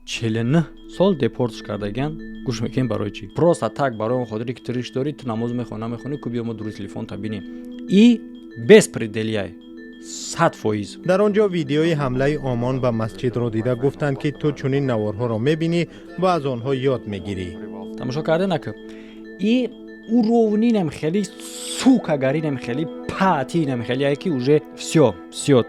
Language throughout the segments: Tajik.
49 сол депортш кардагиян. Гӯш мекунем, барои чӣ? Просто так, барои он хотире ки ту риш дорӣ, ту намоз мехонӣ, намехонӣ, ку биё, мо дури телефонта бинем. И беспредел яй 100%. Дар он ҷо видеои ҳамлаи ОМОН ба масҷидро дида, гуфтанд, ки ту чунин наворҳоро мебинӣ ва аз онҳо ёд мегирӣ. Тамошо карде нака? И уровнинам хеле сукагаринам, хеле патинам, хеле ки уже всё, всё.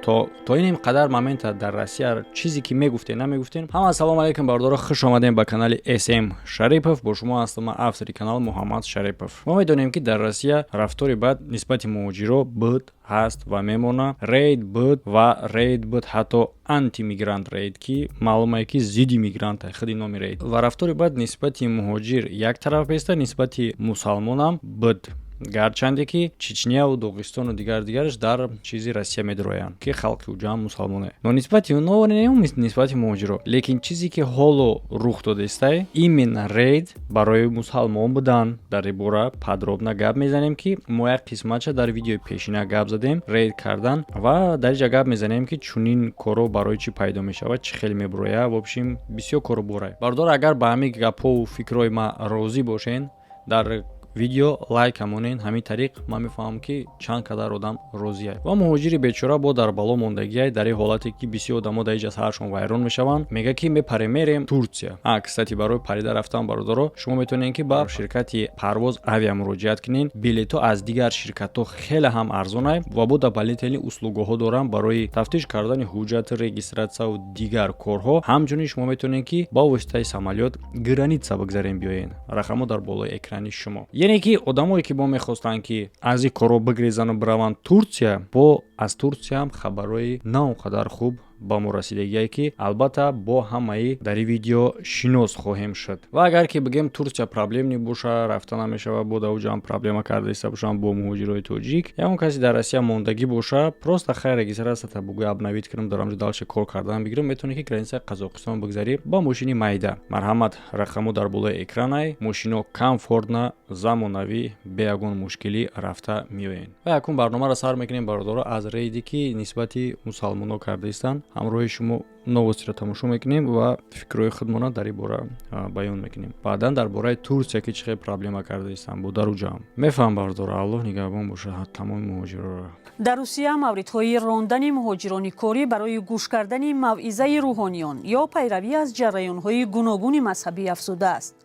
То инем қадар момента дар Россия чизе ки мегуфтем, намегуфтем ҳама. Ассалому алайкум, бародаро, хуш омадем ба канали СМ Шарипов. Бо шумо ҳастам ман, автори канал Муҳаммад Шарипов. Мо медонем, ки дар Россия рафтори бад нисбати муҳоҷиро буд, ҳаст ва мемона. Рейд буд ва рейд буд, ҳатто антимигрант рейд, ки маълумае, ки зидди мигранта худи номи рейд. Ва рафтори бад нисбати муҳоҷир як тараф беста, нисбати мусалмонам буд, гарчанде ки Чечнияву Доғистону дигар дигараш дар чизи Россия медуроянд, ки халқи уҷаам мусалмоне, но нисбати оно, нисбати муҳоҷиро. Лекин чизе ки ҳоло рух додестай, именно рейд барои мусалмон будан. Дар ин бора подробно гап мезанем, ки мо як қисматша дар видеои пешина гап задем, рейд кардан, ва дар инҷа гап мезанем, ки чунин коро барои чӣ пайдо мешавад, чӣ хел мебуроя. В общем, бисёр коро борай. Бародор, агар ба ҳамин гапҳову фикрҳои ма розӣ бошен, дар видео лайк амонен. Ҳамин тариқ ман мефаҳмам, ки чанд қадар одам розия. Ва муҳоҷири бечора бо дар бало мондагиай, дар ин ҳолате ки бисёр одамо дар иҷа сарашон вайрон мешаванд, мега, ки мепарем, мерем Турсия. А кстати, барои парида рафтан, бародаро, шумо метавонед, ки ба ширкати Парвоз Авиа муроҷиат кунед. Билетҳо аз дигар ширкатҳо хеле ҳам арзонай ва бо дополнительный услугаҳо доранд барои тафтиш кардани ҳуҷҷат, регистратсияву дигар корҳо. Ҳамчунин шумо метавонед, ки ба воситаи самолёт граница бигзарем, биёен. Рақамҳо дар болои экрани шумо. Яъне ки одамое, ки бо мехостанд, ки аз ин корҳо бигрезану бираванд Турсия, бо аз Турсияам хабарҳои на он қадар хуб ба мо расидагие, ки албатта бо ҳамаи дар ин видео шинос хоҳем шуд. Ва агар ки бигем, Турсия проблемный боша, рафта намешава, бо дар проблема кардаиста бошанд бо муҳоҷирои тоҷик. Ягон касе дар Россия мондагӣ боша, просто хай, регистратсията бугӯй, обновить кунам, дар ҳамҷо дальше кор кардан бигирам, метавонӣ, ки границаи Қазоқистон бигзарӣ ба мошини майда. Марҳамат, рақамҳо дар болои экранай. Мошино комфортно, замонавӣ, бе ягон мушкилӣ рафта меоянд. Ва якум барномаро сар мекунем, бародаро, аз рейде, ки нисбати мусалмонҳо кардаистанд. Ҳамроҳи шумо новостиро тамошо мекунем ва фикрҳои худмона дар ин бора баён мекунем. Баъдан дар бораи Турсия, ки чӣ хел проблема кардаистанд бо даруҷаам мефаҳм. Бародаро, Аллоҳ нигаҳбон боша тамоми муҳоҷирора. Дар Русия мавридҳои рондани муҳоҷирони корӣ барои гӯш кардани мавъизаи рӯҳониён ё пайравӣ аз ҷараёнҳои гуногуни мазҳабӣ афзудааст.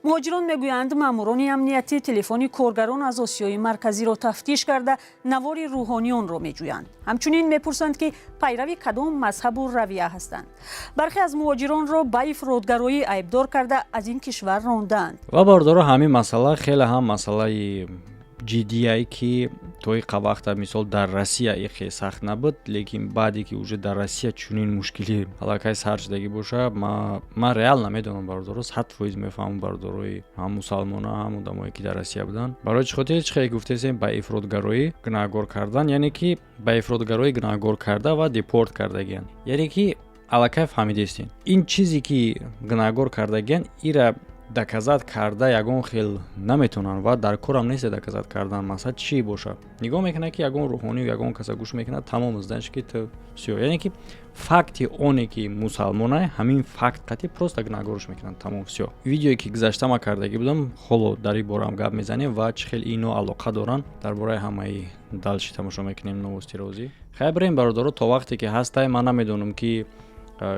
Муҳоҷирон мегӯянд, маъмурони амниятӣ телефони коргарон аз Осиёи Марказиро тафтиш карда, навори рӯҳониёнро меҷӯянд. Ҳамчунин мепурсанд, ки пайрави кадом мазҳабу равия ҳастанд. Бархе аз муҳоҷиронро ба ифротгароӣ айбдор карда, аз ин кишвар рондаанд. Ва бародаро, ҳамин масъала хеле ҳам масъалаи ҷиддие, ки то иқа вақта, мисол, дар Россия ихе сахт набуд, лекин баъде ки уже дар Россия чунин мушкилӣ аллакай сар шудагӣ боша, ман реал намедонам, бародаро, 100% мефаҳмам, бародарои ҳам мусалмона, ҳам одамое, ки дар Россия буданд. Барои чӣ хотир? Чӣ хеле гуфтесем, ба ифротгароӣ гунаҳгор кардан, яъне ки ба ифротгароӣ гунаҳгор карда ва депорт кардагиянд. Яъне ки аллакай фаҳмидестем, ин чизе, ки гунаҳгор кардагиянд, ира доказать карда ягон хел наметавонанд ва дар корам нест доказать кардан. Масалан, чӣ боша? Нигоҳ мекунад, ки ягон рӯҳонию ягон каса гӯш мекунад, тамом, значит, ки ту всё. Яъне ки факти оне, ки мусалмонай, ҳамин факт қатъи просто гунаҳгорш мекунанд, тамом, всё. Видеое, ки гузашта ма кардагӣ будам, ҳоло дар ин бораам гап мезанем ва чӣ хел ино алоқа доранд. Дар бораи ҳамаи дальше тамошо мекунем новости розӣ. Хайр, бирем, бародаро, то вақте ки ҳастай. Ман намедонам, ки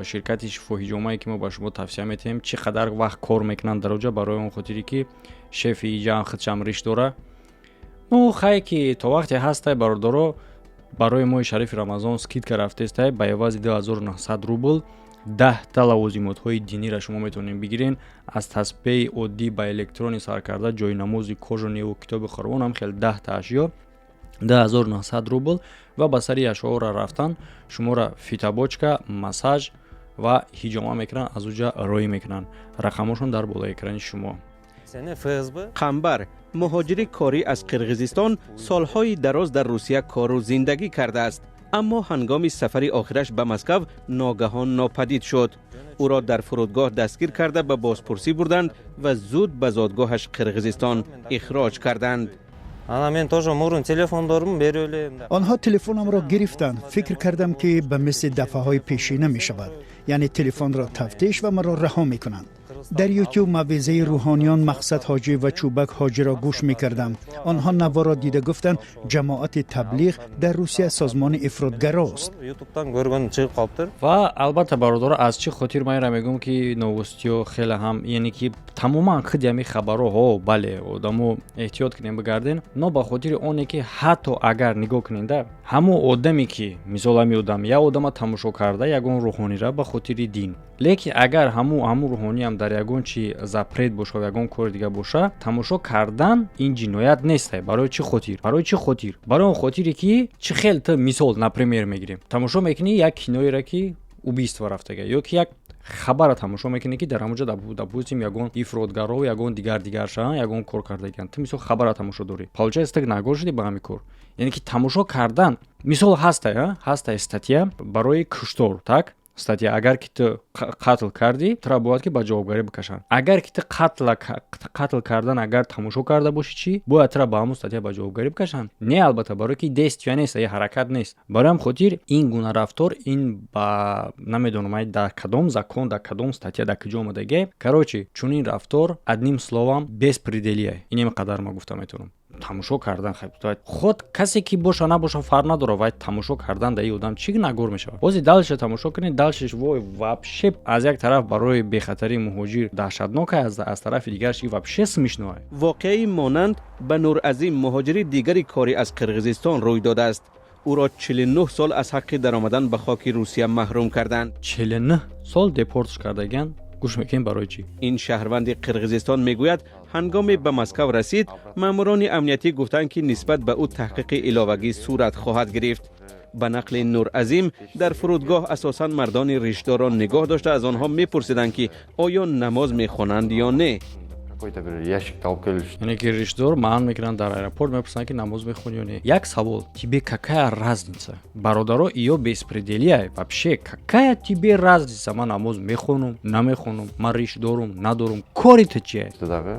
ширкати шифоҳиҷомае, ки мо ба шумо тавсия метиҳем, чӣ қадар вақт кор мекунанд дар оҷа, барои он хотире, ки шефи иҷаам худшам риш дора. Ну хай, ки то вақте ҳастай, бародаро, барои моҳи шарифи Рамазон скидка рафтестай. Ба ивази 2900 рубл 10та лавозимотҳои динира шумо метавонед бигирен: аз тасбеҳи оддӣ ба электрони саркарда, ҷойнамози кожаниву китоби Қуръон, ҳам хел 10та ашё, 2900 рубл. Ва ба сари ашёҳоро рафтан шуморо фитобочка, массаж ва ҳиҷома мекунанд, аз уҷа роӣ мекунанд. Рақамҳошон дар болои экрани шумо. Қамбар, муҳоҷири корӣ аз Қирғизистон, солҳои дароз дар Русия кору зиндагӣ кардааст, аммо ҳангоми сафари охираш ба Москав ногаҳон нопадид шуд. Ӯро дар фурудгоҳ дастгир карда, ба бозпурсӣ бурданд ва зуд ба зодгоҳаш Қирғизистон ихроҷ карданд. Анан мен тоже мурун телефондорумду берип эле. Онҳо телефонамро гирифтанд. Фикр кардам, ки ба мисли дафъаҳои пешина мешавад, яъне телефонро тафтиш ва маро раҳо мекунанд. Дар Ютуб мавъизаи рӯҳониён Мақсад ҳоҷӣ ва Чӯбак ҳоҷиро гӯш мекардам. Онҳо наворро дида гуфтанд, ҷамоати Таблиғ дар Русия созмони ифротгарост. Ютубтан көргөн чыгып калыптыр. Ва албатта, бародаро, аз чӣ хотир ман инро мегӯям, ки новостиҳо хеле ҳам, яъне ки тамоман худи ҳамин хабарҳо, бале, одамо эҳтиёт кунем, бигарден, но ба хотири оне ки ҳатто агар нигоҳ куненда, ҳамон одаме ки, мисол, ҳамин одам як одама тамошо карда, ягон рӯҳонира, ба хотири дин, лекин агар ҳамун рӯҳониам дар ягон чи запрет боша, ягон кори дига боша, тамошо кардан ин ҷиноят нестай. Барои чӣ хотир? Барои чӣ хотир? Барои он хотире ки чӣ хел ту, мисол, например, мегирем, тамошо мекунӣ як киноеро, ки убийство рафтага, ё ки як хабара тамошо мекунӣ, ки дар ҳамонҷо, допустим, ягон ифротгаро, ягон дигар дигарша ягон кор кардагиан. Ту, мисол, хабара тамошо дорӣ, получается, ту гунаҳгор шудӣ ба ҳамин кор. Яъне ки тамошо кардан, мисол, ҳастай статья барои куштор, так, статья, агар ки ту қатл кардӣ, тура бояд ки ба ҷавобгарӣ бикашанд. Агар ки ту қатл кардан агар тамошо карда бошӣ, чӣ, бояд тура ба ҳамун статья ба ҷавобгарӣ бикашанд? Не, албатта, барое ки действия нест, я ҳаракат нест. Барои ҳам хотир ин гуна рафтор ин ба намедонам ай дар кадом закон, дар кадом статья, дар куҷо омадагӣ. Короче, чунин рафтор, одним словом, беспредел ия. Инем қадар ма гуфта метавонам. Тамошо кардан, худ касе ки боша, набоша, фарқ надорад, вай тамошо кардан дар ин одам чӣ гунаҳгор мешавад? Бози дальше тамошо кунед, дальше ш вой, вообще, аз як тараф барои бехатарии муҳоҷир даҳшатнок, аз тарафи дигарш и вообще смешно. Воқеаи монанд ба Нуразим, муҳоҷири дигари корӣ аз Қирғизистон, рӯй додааст. Ӯро 49 сол аз ҳаққи даромадан ба хоки Русия маҳрум карданд. 49 сол депортш кардагиан. Гӯш мекунем, барои чӣ. Ин шаҳрванди Қирғизистон мегӯяд, ҳангоме ба Москав расид, маъмурони амниятӣ гуфтанд, ки нисбат ба ӯ таҳқиқи иловагӣ сурат хоҳад гирифт. Ба нақли Нуразим, дар фурудгоҳ асосан мардони ришдорро нигоҳ дошта, аз онҳо мепурсиданд, ки оё намоз мехонанд ё не. Какой-то бир ящикти алып келишти. Яъне ки ришдор маън мекунанд, дар аэропорт мепурсанд, ки намоз мехонӣ ё не. Як савол: тебе какая разница? Бародаро, ё беспредел ия вообще. Какая тебе разница, ман намоз мехонум, намехонум, ман риш дорум, надорум, кори ту чие? Дагы.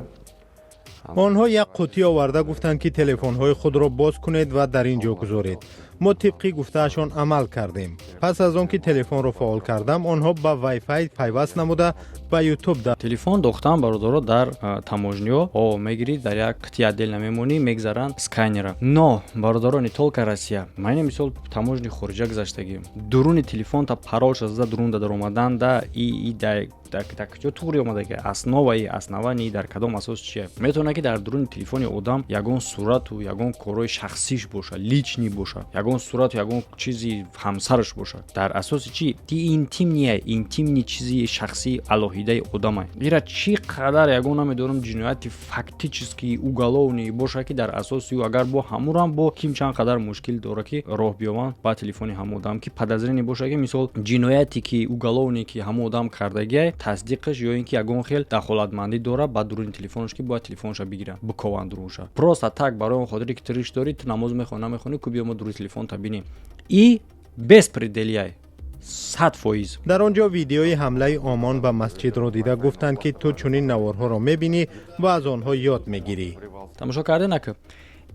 Онҳо як қуттӣ оварда гуфтанд, ки телефонҳои худро боз кунед ва дар ин ҷо гузоред. Мо тибқи гуфтаашон амал кардем. Пас аз он ки телефонро фаъол кардам, онҳо ба вайфай пайваст намуда, ба Ютуб Телефон дохтан, бародаро, дар таможня о мегирӣ, дар як қитти отдельно мемонӣ, мегзаранд сканера. Но, бародаро, не только Россия, ман мисол таможни хориҷа гузаштагӣ, дуруни телефонта паролша зада, дурунда даромадан да и дар куҷо туғри омадаги, основаи основании, дар кадом асос, чия? Метавонад, ки дар дуруни телефони одам ягон сурату ягон корҳои шахсиш боша, личный боша, ягон сурату ягон чизи ҳамсараш боша. Дар асоси чӣ? Ти интимный, интимный чизи шахсии алоҳидаи одама. Ира чӣ қадар ягон, намедонам, ҷинояти фактически уголовный боша, ки дар асоси ӯ агар бо ҳамурам бо ким чанд қадар мушкил дора, ки роҳ биёбанд ба телефони ҳамон одам, ки подозрение боша, ки, мисол, ҷинояте ки уголовный ки ҳамон одам кардагиай, тасдиқаш ё ин ки ягон хел дахолатмандӣ дора ба дуруни телефонаш, ки бояд телефонша бигиранд, бикованд дурунша. Просто так, барои он хотире ки ту риш дорӣ, ту намоз мехонӣ, намехонӣ, ку биё мо дуруни телефонта бинем. И беспредел ияй 100%. Дар он ҷо видеои ҳамлаи ОМОН ба масҷидро дида гуфтанд, ки ту чунин наворҳоро мебинӣ ва аз онҳо ёд мегирӣ. Тамошо карде нака,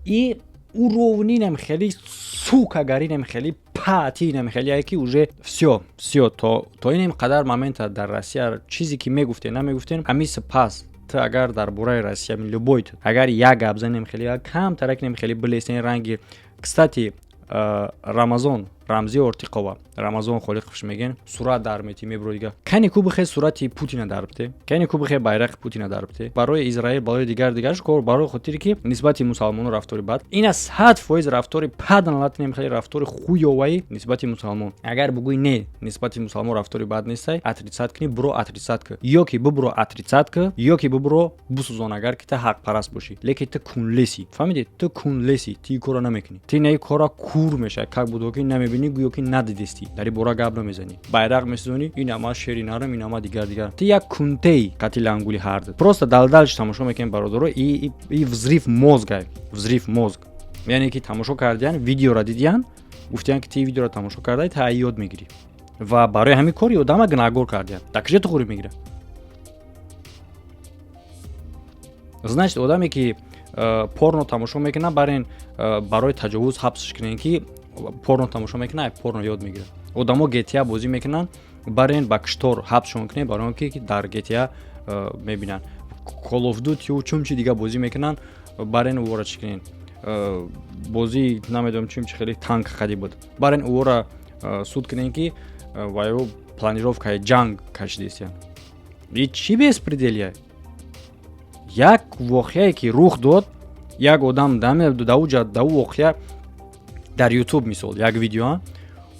и уровнинам хеле сука гаринам, хеле патинам, хеле ки уже всё, всё. То инем қадар момента дар Россия чизе ки мегуфтем, намегуфтем, ҳамин сипас ту агар дар бораи Россия, любой, ту агар як гап занем, хеле камтарак нем, хеле билесен ранги. Кстати, Рамазон Рамзи Ортиқова, Рамазон Холиқовш мегӯен, сурат дар мети мебро дига, кани ку бихе сурати Путина дар бите, кани ку бихе байрақи Путина дар бите барои Израил, барои дигар дигарш кор, барои хотире ки нисбати мусалмоно рафтори бад. Ина 100% рафтори падналатнем, хеле рафтори хуёваи нисбати мусалмон. Агар бугӯй, не, нисбати мусалмон рафтори бад нестай, отрицать кунӣ, буро отрицать ки, ё ки бубуро отрицать ки, ё ки бубуро бусӯзон, агар ки ту ҳақпараст бошӣ. Лекин ту кунлеси, фаҳмидӣ? Ту кунлеси, ту ин корро намекунӣ, ту ина кора кур мешавӣ, как будо ки намебинӣ, гӯё ки надидистӣ, дар ин бора гап намезанӣ, байрақ месӯзонӣ, ин ама шери нарм, ин ама дигар дигар. Ту як кунтей қати лангули ҳард. Просто далдалш тамошо мекунем, бародаро, и взрыв мозга, взрыв мозг. Яъне ки тамошо кардиян, видеора дидиян, гуфтиян, ки ти видеоро тамошо кардаи, та ёд мегирӣ, ва барои ҳамин кори одама гунаҳгор кардиян. Дар куҷо туғурӣ мегирад? Значит, одаме ки Порно тамошо мекунад, барен барои таҷовуз ҳабсш кунем, ки порно тамошо мекунад, порно ёд мегирад. Одамо GTA бозӣ мекунанд, барен ба киштор ҳабсшон кунем, барои он ки дар GTA мебинанд. Call of Duty чум чи дига бозӣ мекунанд, барен ӯро чӣ кунем, бозӣ намедонам чим чи хеле танк хади буд, барен ӯро суд кунем, ки ваё планировкаи ҷанг кашидистиян. И чӣ беспредел я? Як воқеае ки рух дод, як одам дауҷа дау воқеа дар Ютуб, мисол, як видео,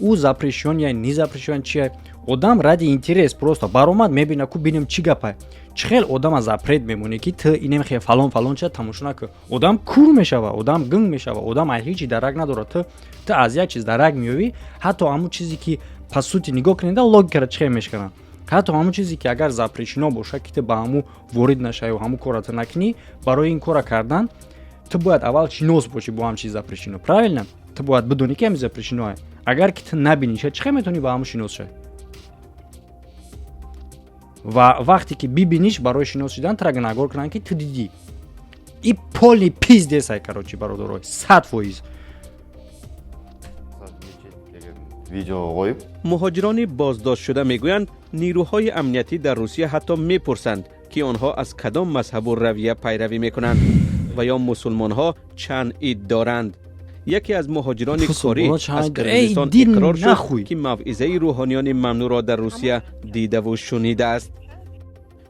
ӯ запрещён я не запрещён чия, одам ради интерес просто баромад, мебина, ку бинем чӣ гапа. Чӣ хел одама запрет мемонӣ, ки ту инем хе фалон фалон ча тамошо накун? Одам кур мешава, одам гунг мешава, одам аз ҳеҷи дарак надорад. Ту аз як чиз дарак меёвӣ, ҳатто ҳамун чизе ки по сути нигоҳ кунеда, логикара чӣ хел мешкананд. Ҳатто ҳамун чизе ки агар запрещено бошад, ки ту ба ҳамун ворид нашавӣ, ҳамун кора ту накунӣ, барои ин кора кардан ту бояд аввал шинос бошӣ бо ҳам чиз запрещено, правильно? Ту бояд бидонӣ, ки ҳамин запрещено. Агар ки ту набинӣ, чӣ хел метавонӣ ба ҳамун шинос шавӣ? Ва вақте ки бибиниш, барои шинос шудан тура гунаҳгор кунанд, ки ту дидӣ. И полный пиздец ай, короче, бародарой, 100%. Видео коюп. Муҳоҷирони боздоштшуда мегӯянд, нирӯҳои амниятӣ дар Русия ҳатто мепурсанд, ки онҳо аз кадом мазҳабу равия пайравӣ мекунанд ва ё мусулмонҳо чанд ид доранд. Яке аз муҳоҷирони корӣ аз Қирғизистон иқрор шуд, ки мавъизаи рӯҳониёни мамнӯъро дар Русия дидаву шунидааст.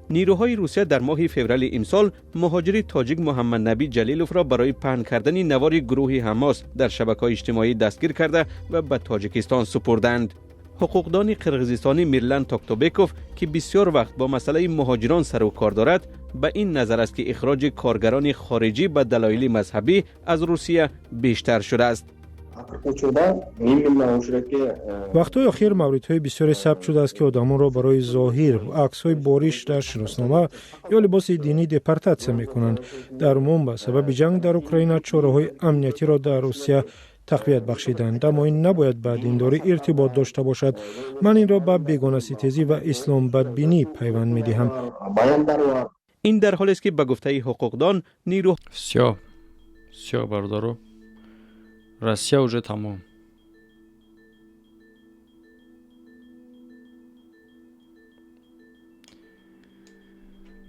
Нирӯҳои Русия дар моҳи феврали имсол муҳоҷири тоҷик Муҳаммаднабӣ Ҷалиловро барои паҳн кардани навори гурӯҳи Ҳамос дар шабакаҳои иҷтимоӣ дастгир карда ва ба Тоҷикистон супурданд. Ҳуқуқдони қирғизистонӣ Мирлан Токтобеков, ки бисёр вақт бо масъалаи муҳоҷирон сару кор дорад, ба ин назар аст, ки ихроҷи коргарони хориҷӣ ба далоили мазҳабӣ аз Русия бештар шудааст. Вақтҳои охир мавридҳои бисёре сабт шудааст, ки одамонро барои зоҳир, аксҳои бориш дар шиноснома ё либоси динӣ депортатсия мекунанд. Дар умум, ба сабаби ҷанг дар Украина чораҳои амниятиро дар Русия тақвият бахшиданд, аммо ин набояд ба диндорӣ иртибот дошта бошад. Ман инро ба бегонаситезӣ ва исломбадбинӣ пайванд медиҳам. Ин дар ҳолест, ки ба гуфтаи ҳуқуқдон нирӯ Всё, всё, бародаро, Россия уже тамом.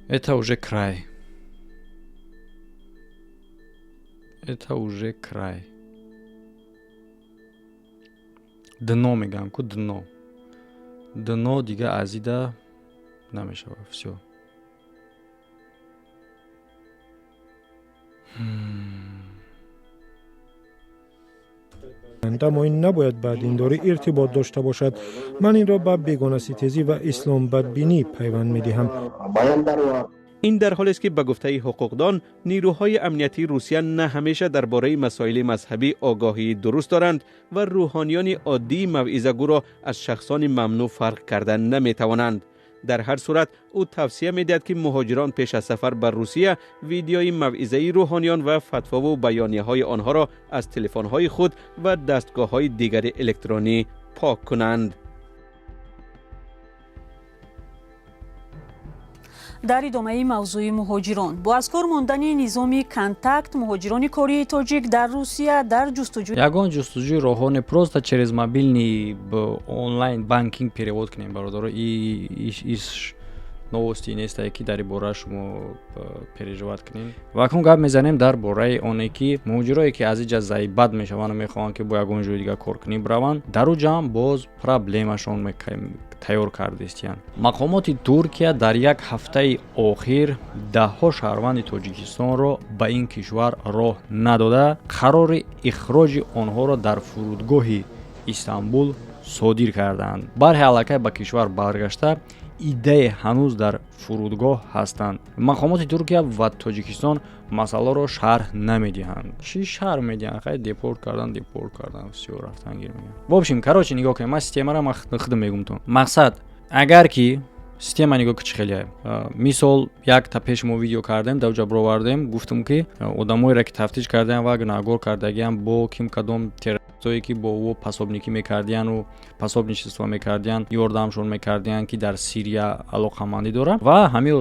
Это уже край, это уже край, дно мегӯям ку, дно, дно, дига аз ида намешавад, всё. Аммо ин набояд ба диндорӣ иртибот дошта бошад. Ман инро ба бегонаситезӣ ва исломбадбинӣ пайванд медиҳам. Ин дар ҳолест, ки ба гуфтаи ҳуқуқдон нирӯҳои амниятии Русия на ҳамеша дар бораи масоили мазҳабӣ огоҳии дуруст доранд ва рӯҳониёни оддии мавъизагӯро аз шахсони мамнӯъ фарқ карда наметавонанд. Дар ҳар сурат, ӯ тавсия медиҳад, ки муҳоҷирон пеш аз сафар ба Русия видеои мавъизаи рӯҳониён ва фатвову баёнияҳои онҳоро аз телефонҳои худ ва дастгоҳҳои дигари электронӣ пок кунанд. Дар идомаи мавзӯи муҳоҷирон, бо аз кор мондани низоми Контакт, муҳоҷирони кории тоҷик дар Русия дар ҷустуҷӯ Ягон ҷустуҷӯи роҳоне, просто через мобильный онлайн банкинг перевод кунем, бародаро. Иш новости нестае, ки дар ин бора шумо переживать кунем. Ва акнун гап мезанем дар бораи оне, ки муҳоҷирое, ки аз иҷа заибат мешаванду мехоҳанд, ки бо ягон ҷои дига кор кунӣ бираванд, дар уҷаам боз проблемашон тайёр кардистиянд. Мақомоти Туркия дар як ҳафтаи охир даҳҳо шаҳрванди Тоҷикистонро ба ин кишвар роҳ надода, қарори ихроҷи онҳоро дар фурудгоҳи Истанбул содир карданд. Бархе аллакай ба кишвар баргашта, иддае ҳанӯз дар фурудгоҳ ҳастанд. Мақомоти Туркия ва Тоҷикистон масъаларо шарҳ намедиҳанд. Чӣ шарҳ медиҳанд? Хай, депорт кардан, депорт кардан, всё, рафтан гир мегӯянд. В общем, короче, нигоҳ кунед, ман системаро ман худам мегумтон. Мақсад, агар ки Система нигоҳ ки чӣ хеле. Мисол, якта пеш мо видео кардем, дар ҷа бировардем, гуфтум, ки одамоеро ки тафтиш кардаян ва гунаҳгор кардагиам бо ким, кадом террористое ки бо ӯ пособникӣ мекардияну пособничество мекардиян, ёрдамшон мекардиян, ки дар Сирия алоқамандӣ доранд, ва ҳами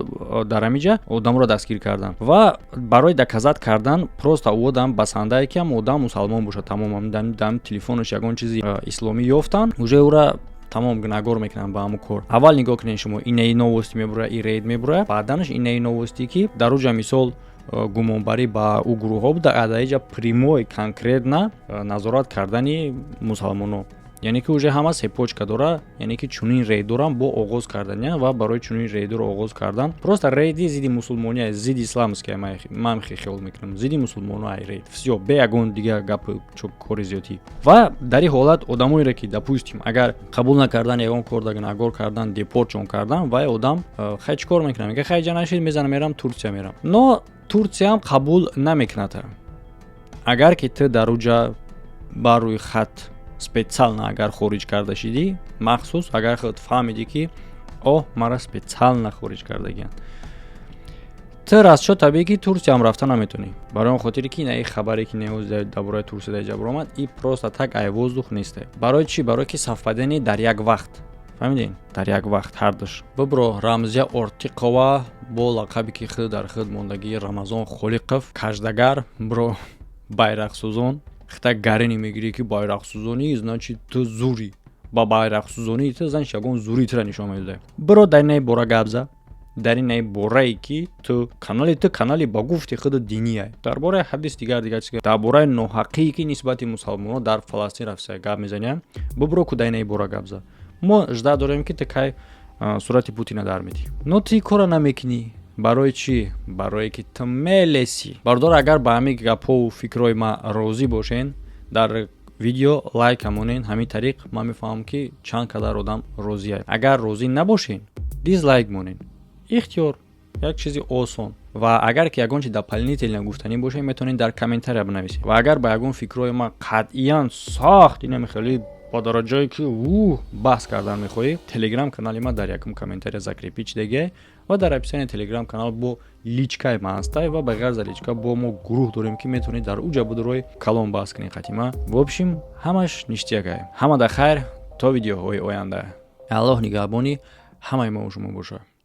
дар ҳамиҷа одамро дастгир карданд. Ва барои доказать кардан просто ӯ одам басандае, ки ҳам одам мусалмон бошад, тамом, дам телефонаш ягон чизи исломӣ ёфтанд, уже ӯра тамом гунаҳгор мекунанд ба ҳамун кор. Аввал нигоҳ кунед шумо, инаи новости мебурояд, и рейд мебурояд, баъданаш инаи новости, ки дар уҷа мисол гумонбарӣ ба ӯ гурӯҳҳо буда, адаиҷа прямой конкретно назорат кардани мусалмоно, яъне ки уже ҳама цепочка дора, яъне ки чунин рейдорам бо оғоз кардания. Ва барои чунин рейдоро оғоз кардан, просто рейди зидди мусулмония, зидди исламския, ман хиёл мекунам, зидди мусулмоно ай рейд, всё, бе ягон дига гапу кори зиёдӣ. Ва дар ин ҳолат одамоеро ки, допустим, агар қабул накардан, ягон кор да гунаҳгор кардан, депортшон кардан, вай одам хай чӣ кор мекунад? Мега: «Хай, ҷа нашид, мезанам, мерам Турсия мерам». Но Турсияам қабул намекунад, агар ки ту дар уҷа бар рӯи хат специально агар хориҷ карда шидӣ, махсус агар худ фаҳмидӣ, ки оҳ, мара специально хориҷ кардагиянд, ту расчо табиӣ ки Турсияам рафта наметонӣ, барои он хотире ки инаи хабаре ки неоз дар бораи Турсия дар ҷабр омад, и просто так ай воздух несте. Барои чӣ? Барое ки совпадение дар як вақт, фаҳмидем, дар як вақт ҳардуш. Бибро, Рамзия Ортиқова бо лақабе ки худ дар худ мондагии Рамазон Холиқов, каждагар бро, байрақсӯзон, хита гарини мегирӣ, ки байрақсӯзонӣ, значит, ту зурӣ, ба байрақсӯзонии ту, значит, ягон зурии тура нишон медода. Биро, дар инаи бора гап за, дар инаи борае ки ту канали ту канали ба гуфти худу диние, дар бораи ҳадис, дигар дигар чиз, дар бораи ноҳақие ки нисбати мусалмонон дар Фаластин рафта гап мезанем. Бибро ку, дар инаи бора гап за. Мо жда дорем, ки ту кай сурати Путина дар медиҳӣ, но ту кора намекунӣ. Барои чӣ? Барое ки ту мелесӣ. Бародор, агар ба ҳамин гапҳову фикрҳои ман розӣ бошен, дар видео лайк амонен. Ҳамин тариқ ман мефаҳмам, ки чанд қадар одам розия. Агар розӣ набошен, дизлайк монен, ихтиёр, як чизи осон. Ва агар ки ягон чи дополнительно гуфтанӣ бошед, метавонед дар комментария бинависед. Ва агар ба ягон фикрҳои ман қатъиян сахт инами хеле ба дараҷае ки у баҳс кардан мехоҳӣ, телеграм канали ман дар якум комментария закрепить шудагиа ва дар описании телеграм канал бо личкаи ман ҳастай. Ва ба ғайр за личка бо мо гурӯҳ дорем, ки метавонед дар уҷа будрои калон баҳс кунед қатима. В общем, ҳамаш ништяк ай. Ҳама да хайр, то видеоҳои оянда. Аллоҳ нигаҳбони ҳамаи мо шумо бошад.